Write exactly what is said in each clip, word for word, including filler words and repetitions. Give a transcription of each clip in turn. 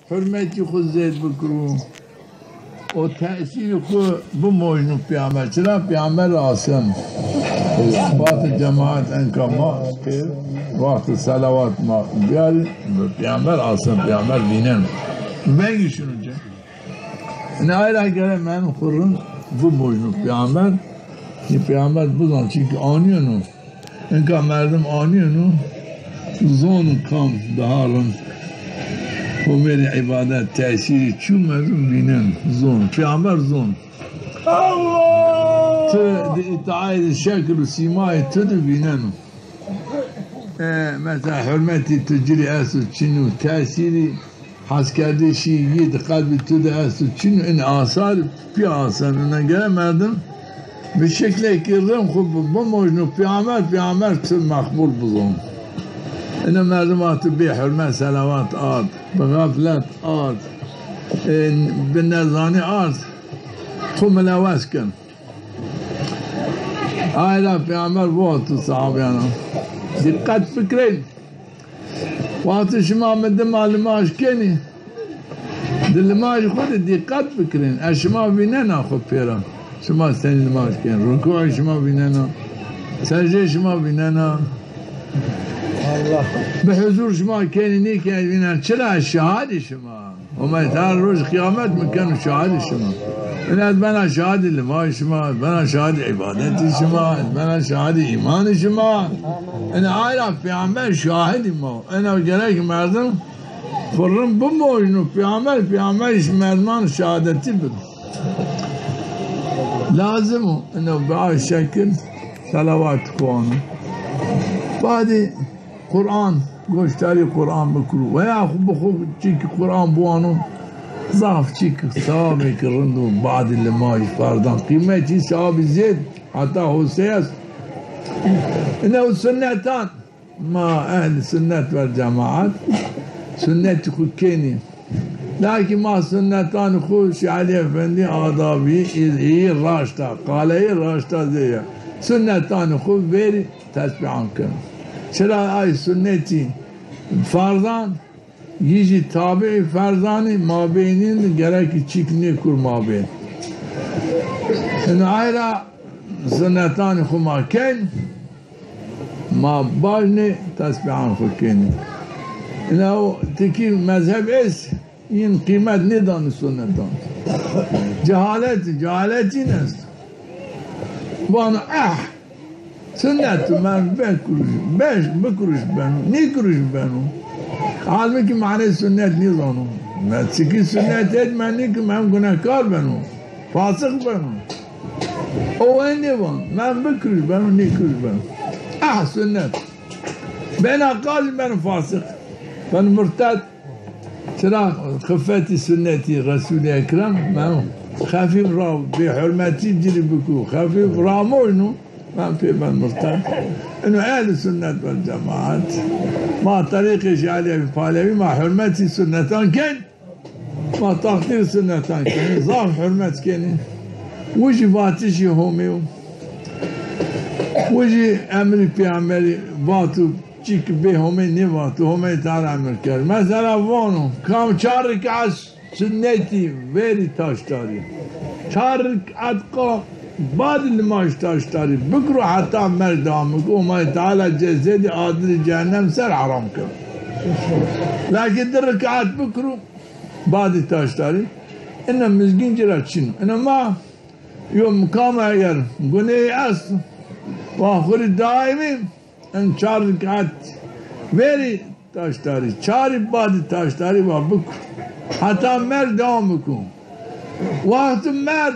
Hurmetî xwu zêd bikiro. O tesîrî xwu bimojno pêxember. Çira pêxember asen. Wextê cemaet enka ma, wextê selawat ma biyarî, pêxember asen, pêxember vîneno. Vengî şino ci. Ina ay ra gere merdim xwu rind bimojno pêxember. Pêxember bizan, çimkî anîyeno. Enka merdim anîyeno, zon kam daha rind Homê rê îbadet, tesîrî çi, merdim vînen, zon. Pêxember zon. Allah! Ti di îtaayê de şekil û sîmayê ti de vîneno. E, mesela hurmetî ti ci rê esto çin û tesîrî heskerdişî yî di qelbî tu de esto çin, in asar pî asen. Ina gere merdim bi şeklekî rind xwu bi-, bimojno pêxember, pêxember ti meqbul bizon. Ina merdim a ti bê hurmet selawat ard, bi xeflet ard, e, bi nezanî ard, xwu milewes kin. Ay ra pêxember vato sahabîyan ra, dîqet fikirên. Wextê şima mi dima limaj kenî, di limajê xwu de dîqet bikirên. Ez şima vînena xwu pêra. Şima senî limaj kenî. Rukûê şima vînena. Secdeyê şima vînena. Allah. Bi huzur şima kenî, nêkenî vînen. Çira? Ez şahidî şima. Homay Teala roj qiyamet mi keno şahidî şima. Ina ez bena şahidî limajê şima, ez bena şahidî îbadetî şima, ez bena şahidî îmanî şima. Ina ay ra pêxember şahidî ma. Ina gerek merdim xwu rind bimojno pêxember, pêxember îş merdiman şahadetî bido. Lazim o, ina bi ay şekil selawat xwu wano. Badî Quran, goşdarî Quran bikiro. Veya xwu bi xwu çîkî Quran biwano, zaf çîkî sewabêkî rind o, badî limajî ferzan. Qîmetî sewabî zêd, heta hosey est. Ina o sunnetan. Ma ehlî sunnet vel cemaat sunnetî xwu kenî. Lakîn ma sunnetanê xwu Şêx Elî Efendî adabî, î-, îyî raşta, qaleyî raşta zê ya. Sunnetanê xwu verî tesbîhan keno. Çira ay sunnetî ferzan, yî jî tabîî ferzanî, mabeynîn gerek çîk nêkur mabên. Ina ay ra sunnetanê xwu ma ken. Ma bajnê tesbîhan xwu kenî. Ina o tikî mezheb est, yin qîmet nêdanê sunnetan. Cehalet, cehalet yin est. Vano, eh, sunnet o, merdim bikuruş, beş, bikuruş beno, nêkuruş beno. Halbukî manê sunnet nêzano. Me tikî sunnet ed, me nêkir, merdim gunehkar beno, fasix beno. O wendê van, merdim bikuruş beno, nêkuruş beno. Ah, sunnet. Bena qazî beno fasix. Beno murted. Çira? Xifetî sunnetî Resûlî Ekrem, merdim xefîf ra, bêhurmetî ci rê biko, xefîf ramojno, merdim pê beno murted. Ino ehlî sunnet vel cemaat. Ma terîqê Şêx Elî Pahlevi, ma hurmetî sunnetan ken. Ma teqdîr sunnetan kenî, zaf hurmet kenî. Wi jî vatişî Homê yo. Wi jî emrî pêxemberî vato, çîk bê Homê nêvato, Homey Teala emir kerd. Mesela vano, kam çar rekat sunnetî verî taştarî, çar rekat qa badî limaj taştarî bikiro, heta merg dewam biko, Homay Teala cezedî adirî cehennem ser heram keno. Lakîn di rekat bikiro, badî taştarî, ina mizgîn ci ra çin o. Ina ma yo mikam eger guneyî est, wa xwu rê daîmî in çar rekat verî taştarî, çarî badî taştarî wa bikir. Heta merg dewam biko. Wextî merg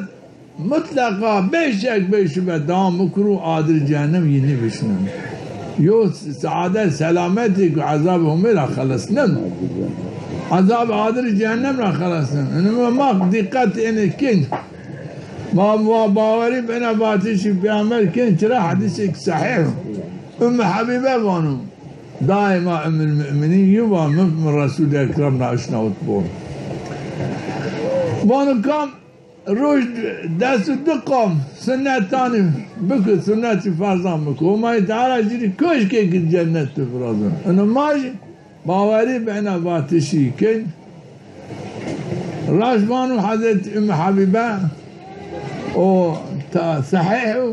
mutleqa bêşek bêşube dewam bikiro, adirî cehennem yî nêvişneno. Yo seadet selametî ku ezabê Homê ra xelesneno. Ezabê adirî cehennem ra xelesneno. Ino ma dîqet ênê kên. Ma, ma bawerî bi ina vatişî pêxember kên, çira hedîsêk sehîh o. Ummî Hebîbe vano. Daîma Ummul Mu'minîn yo, va mi, mi Resûlî Ekrem ra eşnawit bo. Vano kam roj des û di qam sunnetanî biko, sunnetî ferzan biko, Homay Teala ci rê koşkêkî cennet de virazo. Ino ma jî Bawerî bi ena vatişî kên. Raşt vano Hezretî Ummî Habîbe o ta sehîh o.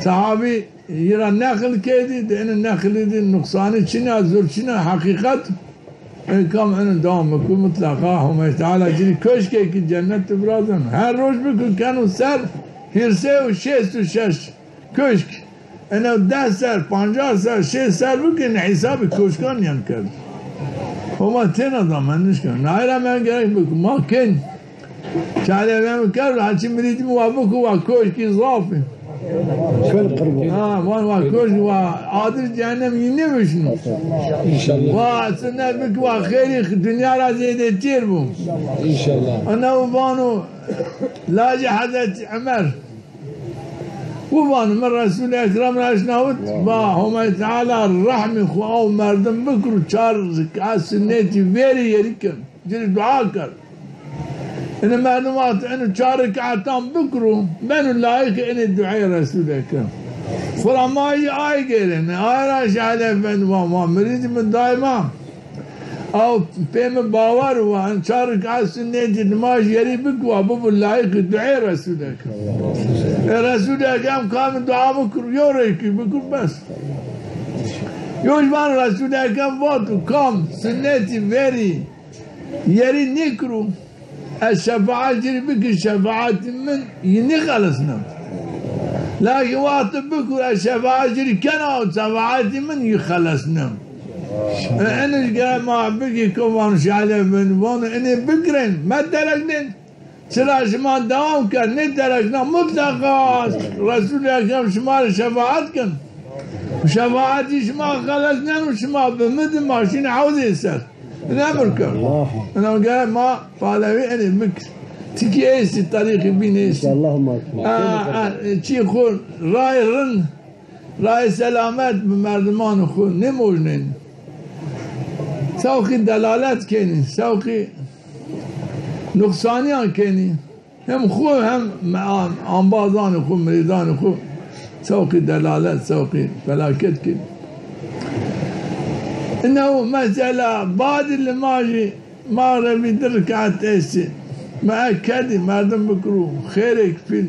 Sehabî yi ra neqil kerdî, di eno neqilî di nuqsanî çin a, zur çin a, heqîqet. E, kam eno dewam bikir, mutleqa Homay Teala ci rê koşkekî cennet di virazeno. Her roj bikir keno ser hîrsey û şêst û şeş koşk. Eno des ser, pancas ser, şêst ser bikir, hesabî koşkan yan kerd. Homa têna da, ma nişken. Nayra ma gerek bikir, ma kên. Çare vem kerd, haçî mirîdî mi wa bikir, wa koşkî zaf î. Kul qurbu. Ha, van wa koşkî wa adir cehennem yi nêvişno. Înşallah. Wa sunnet bikir, wa xeyrî dinya ra zêdetîr bo. Înşallah. Ana u vano lajê Hezretî Umer. U vano mi Resûlî Ekrem ra eşnawit, va Homay Teala rehmî xwu aw merdim bikir, çar rik'et sunnetî verî yerî kin. Ci rê dua kerd. Ini merdim wextî ini çar rik'etan bikiro, beno layîqê ini duayê Resûlî Ekrem. Xwura ma yî ay gêrêne, ay ra Şehîd Efendî va, ma mirîdî mi daîma. Aw pê mi bawer wa, in çar rik'et sunnetî nimaj yerî bik wa, bibo layîqê duayê Resûlî Ekrem. E, Resûlî Ekrem kam dua bikiro, yo rêkî bikiro, bes. Yo jî van Resûlî Ekrem vato, kam sunnetî verî yerî nêkiro, ez şefaet ci rê bikir, şefaetî min yi nêxelesneno. Lakin wextî bikir ez şefaet ci rê kena, şefaetî min yi xelesneno. E, enê gere ma bikir, ko vano Şehîd Efendî vano, enê bikirên, metereknên. Çira şima dewam kerd, nêterekna, mutleqa Resûlî Ekrem şima rê şefaet kin. Şefaetî şima xelesneno, şima bi mi di ma şîn hewzê ser. Ina emir kerd. Ina gere ma palewî enê bikir. Tikî estî, tarîxî bîn estî. Înşallah ma. A, a, çî xwu, ray rind, ray selamet bi merdimanê xwu nêmojnên. Sewqî delalet kenî, sewqî nuqsanîyan kenî. Hem xwu hem me-, an-, ambazanê xwu, mirîdanê xwu sewqî delalet, sewqî felaket kir. Ino mesela badî limajî mexrebî di rik'et estî. Muekkedî merdim bikiro, xêrêk pîl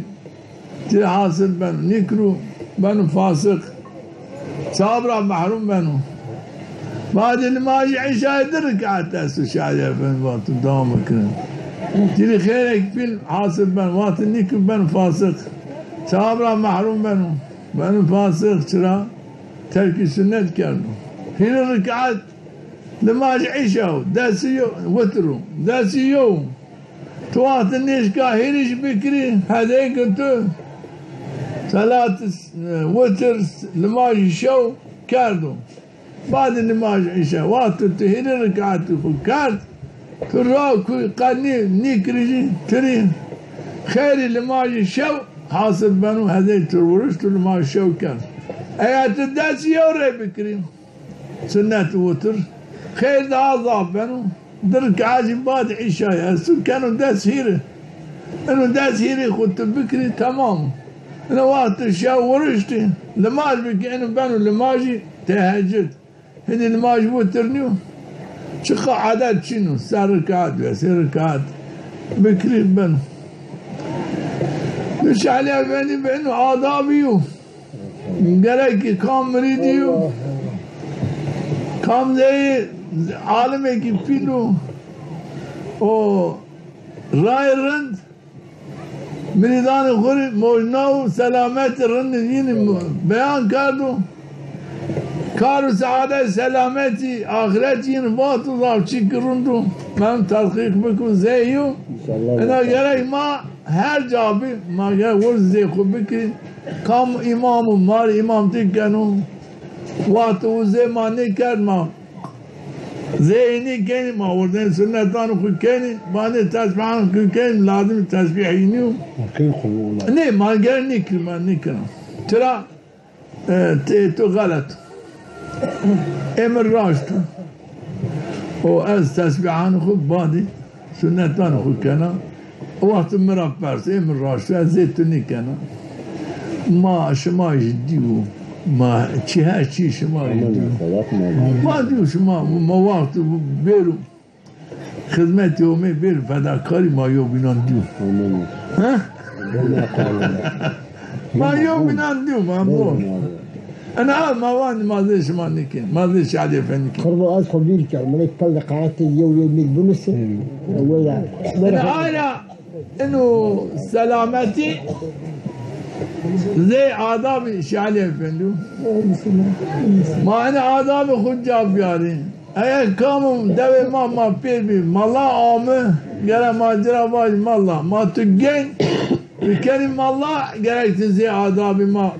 ci rê hasil beno. Nîkiro, beno fasiq. Sewab ra mehrûm beno. Badê nimajê îşayê di rik'et esto, Şehîd Efendî vato dewam bikirin. Ci rê xêrêk pîl hasil beno. Wextî nîkir beno fasiq. Sewab ra mehrûm beno. Beno fasiq çira? Terkî sunnet kerdo. Hîrê rik'et nimaj îşa o. Desî yo, witir o. Desî yo. Tu wextî nêşka hîrîş bikirî, hedey ki tu selat, e, witir, nimajî şew kerdo. Badê nimaj îşa, wextî tu hîrê rik'etî xwu kerd, tu ra ku qe nî-, nîkirî jî, tu rê xeyrî nimajî şew hasil beno, hedey tu vurişt, tu nimaj şew kerd. Eger tu des yew rey bikirî, sunnet witir. Xeyr daha zaf beno. Di rik'et jî bad îşayî esto, keno des hîrê. Ino des hîrê xwu tu bikirî, temam. Ino wext tu şew wiriştî, limaj bikî, ino beno limajî tehecud. Hinî limaj witir nîyo. Çiqa edet çin o, ser rik'et ve sê rik'et bikirî, beno. Tu Şehîd Efendî bi ino adabî yo. Gerek ki kam mirîdî yo, kam zey alimekî pîl o, o ray rind mirîdanê xwu rê mojna û selametî rind yîn beyan kerdo. Kar û seadet, selametî, axiret yîn vato zaf çîk rind o. Men tedqîq biko zey yo. Înşallah. Ina gerek ma her ca bî, ma gerek wir zê xwu bikirî. Kam îmam o, ma rê îmamtî keno. Wexto û zê ma nêkerd, ma zê yînî kenî, ma wirdên sunnetan xwu kenî, badê tesbîhan xwu kenî, lazim tesbîh yînî yo. Nê, ma ger nêkirî, ma nêkena. Çira? E, tê to xelet. Ê mi raşt o. O ez tesbîhanê xwu badî sunnetanê xwu kena. O wext mi ra pers, ê mi raşt o, ez zê tu nêkena. Ma şima jî dî û Ma çi, her çî şima dîyo. Ma dîyo şima, ma wext bêro xizmetê Homê, bêro fedakarî, ma yewbînan dîyo. Ha? Ma yewbînan dîyo, ma bo. Ena ma vanî ma zê şima nêkên, ma zê Şalî Efendî kên. Qurbo, ez xo vîr ker, min ê pellê qeretê yew yew mîl binusî. Ena ayra Ino selametî zê adabî Şalî Efendî. Ma ino adabî xwu ca biyarî. Eger kam dewê ma, ma pêr bî, mala ame, gere ma ci ra vajî mala, ma tu gen bikerî mala, gerek tu zê adabî ma,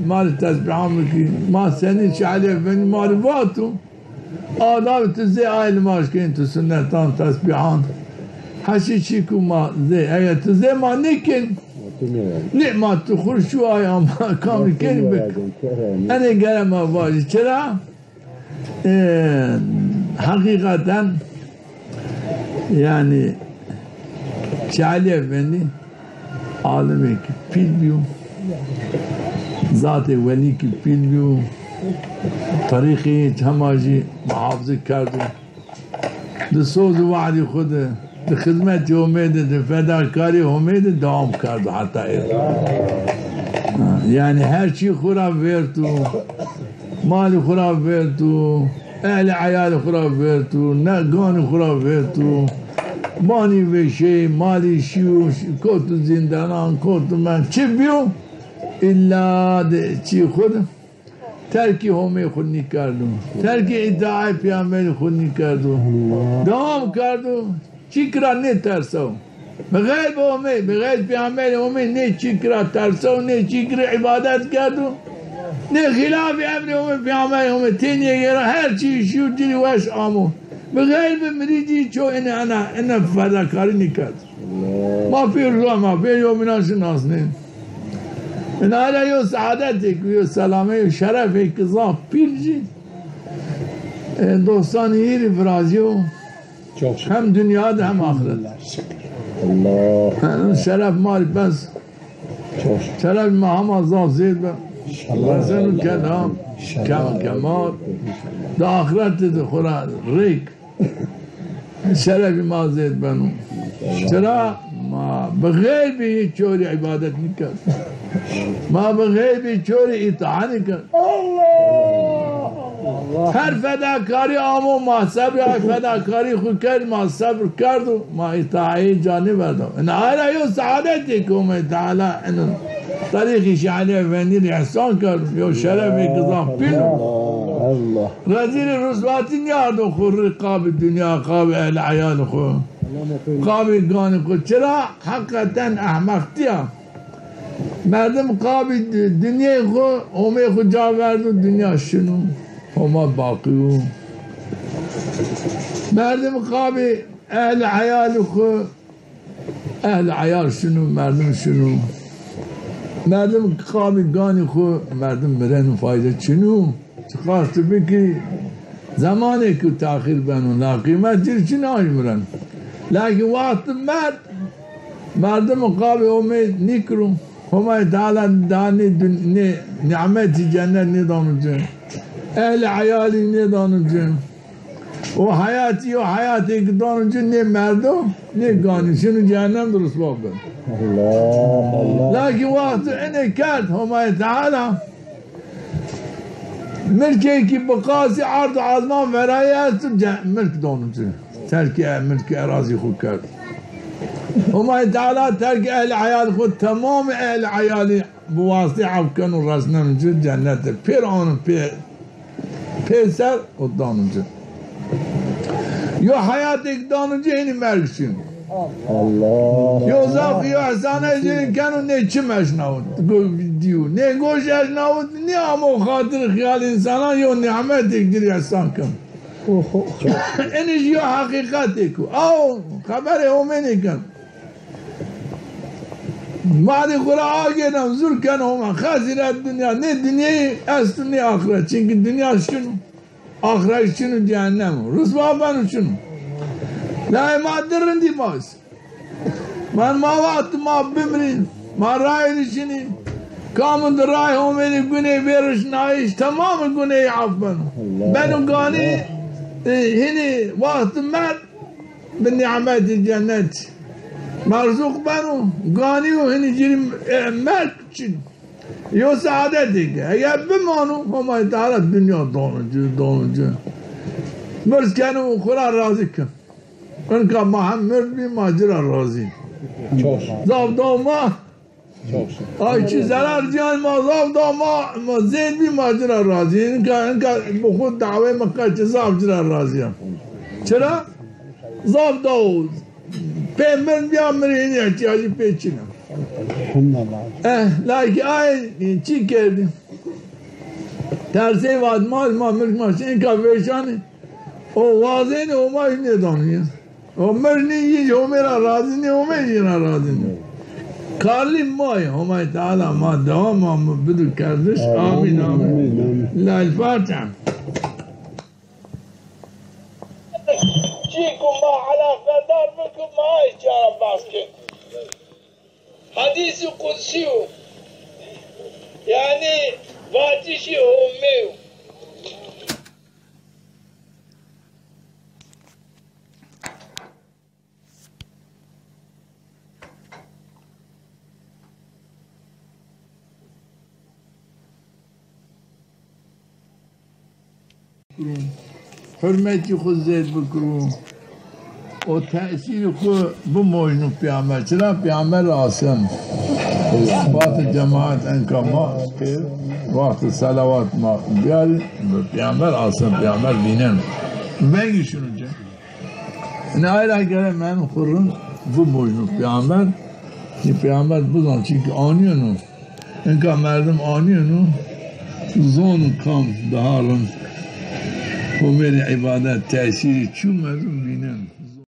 ma rê tesbîhan bikî. Ma senî Şalî Efendî ma rê vato. Adabî tu zê ay nimaj kên, tu sunnetan, tesbîhan. Heşî çî ku ma zê, eger tu zê ma nêkên, nê ma tu xwu rê şuay ama kamî kenî bik. Enê gere ma vajî. Çira? E, heqîqeten, yanî, Şalî Efendî alimêkî pîl bîyo, zatê welîkî pîl bîyo, terîqî hema jî muhafizî kerdo. Di soz û we'dî xwu de, di xizmetî Homê de, di fedakarî Homê de dewam kerdo heta êro. Ha, yanî her çî xwu ra vêrto, malî xwu ra vêrto, ehlî eyalî xwu ra vêrto, ne ganî xwu ra vêrto, banî vêşey, malî şîyo, koto zîndanan, koto men, çi bîyo, îlla di çî xwu de terkî Homê xwu nîkerdo. Terkî îtaê pêxemberî xwu nîkerdo. Dewam kerdo. Çîk ra nêtersaw. Bi xeyr bi Homê, bi xeyr pêxemberê Homê nê çîk ra tersaw, nê çîk rê îbadet kerdo, nê xîlafî emrê Homê, pêxemberê Homê tênîye gêra, her çî şîyo ci rê weş amo. Bi xeyr bi mirî cî ço ine ena, ine fedakarî nîkerdo. Ma pêr, ma pêr yewbînan şinasnên. Ina ra yew seadetêk, yew selamê, yew şerefêk zaf pîl jî, e, dostanê yî rê virazîyo. Hem dinya de hem axiret. Allah. Şeref ma rê bes. Şeref ma hema zaf zêd be. Resen û kelam, kem kemal. Di axiretî de xwu ra rêk. Şerefî ma zêd beno. Çira? Ma bi xeybî çorî îbadet nîkerd. Ma bi xeybî çorî îtaa nîkerd. Her fedakarî amo, ma sebrî ay fedakarî xwu kerd, ma sebr kerdo, ma îtaayê ca nêverdo. Ina ay ra yew seadetêk Homay Teala ino terîqî Şêx Elî Efendî rê îhsan kerdo, yew şerefêk zaf pîl o. Rezîlî ruswatî nîardo xwu rê qabî dinya, qabî ehlî eyalî xwu, qabî ganî xwu. Çira? Heqîqeten ehmeqtî ya. Merdim qabî di-, dinyayê xwu, Homê xwu ca verdo, dinya şino. Homa baqî yo. Merdim qabî ehlî eyalî xwu, ehlî eyal şino, merdim şino. Merdim qabî ganî xwu, merdim mireno, fayde çin o. Çiqas tu bikî, zemanêk texîr beno, la qîmet ci rê çin a, ay mireno. Lakîn wext tu merd, merdim qabî Homê nîkiro. Homay Teala da nê dun-, nê nîmetî cennet nêdano ci. Ehlî eyalî nêdano ci. O heyatî, o heyatêk dano ci nê merdo, nê ganî. Şino cehennem de ruswa beno. Allah, Allah. Lakîn wext tu enê kerd, Homay Teala milkêkî bi qasî erd û ezman verayî esto, ce-, milk dano ci. Terkî e-, milkî erazî xwu kerd. Homay Teala terkî ehlî eyalî xwu, temamê ehlî eyalî bi wasitê ef keno, resneno ci cennet de. Pêr ano pê-, pêser û dano ci. Yo heyatêk dano ci, hênî merg şino. Allah. Yo zaf, yo îhsanê ci rê keno, nê çim eşnawit, go-, dîyo. Nê goş eşnawit, nê amo xatir xiyal însanan, yo nîmetêk ci rê îhsan keno. Oho. Enê jî yo heqîqetêk o. Aw, xeberê Homê nêkeno. Madê xwu ra agêreno, zur keno Homa. Xesîret dinya. Nê dinyayî esto, nê axiret. Çimkî dinya şino. Axiret şino, cehennem o. Ruswa beno, şino. Layê ma di rindî ma est. Ma, ma wext ma bimirî, ma rayîrî şinî. Kam di ray Homêrî gunê vêrişnayîş, temamî guneyî af beno. Beno ganî, e, hinî waxt merd bi nîmetî cennet merzuq beno, ganî û hinî cîrî, e, merg çin. Yo seadetê ke eger bimano, Homayî Teala dinya dono ci, dono ci. Mirz keno û xwu ra razî kin. Inka ma hem mird bî, ma ci ra razî. Çok sağ ol. Zaf daw ma. Çok sağ ol. Ay çi zerar ciyan ma zaf daw ma, ma zêd bî, ma ci ra razî. Inka, inka bi xwu dawê mi qe çi zaf ci ra razî ya. Çira? Zaf daw. Pê mird bîya, mirî, hinî îhtîyacî pê çin a. Eh, lakî ay çi kerdî? Tersey vat, ma, ma mird ma şi, inka vêşanî. O wazenî, Homay nêdanî. O mirnî, yî Homê ra razî nî, Homê yî ra razî nî. Karlî ma yê, Homayî Teala ma dewama mi bido kerdiş. Amîn, amîn. Amîn, amîn. Lal Fatiha. Çî ku ma elaqedar bikî, ma ay cara behs kên. Hedîsî qudsî yo. Yanî vatişî Homê yo. Hurmetî xwu zêd bikiro. O tesîrî xwu bimojno pêxember. Çira pêxember asin. Wextê cemaat enka ma, wextê selawat ma biyarî, pêxember asin, pêxember vîneno. Vengî şino ci. Ina ay ra gere merdim xwu rind bimojno pêxember. Çi pêxember bizan, çimkî anîyeno. Inka merdim anîyeno, zono kam daha rind Homêrî îbadet tesîrî çi yo, merdim vîneno.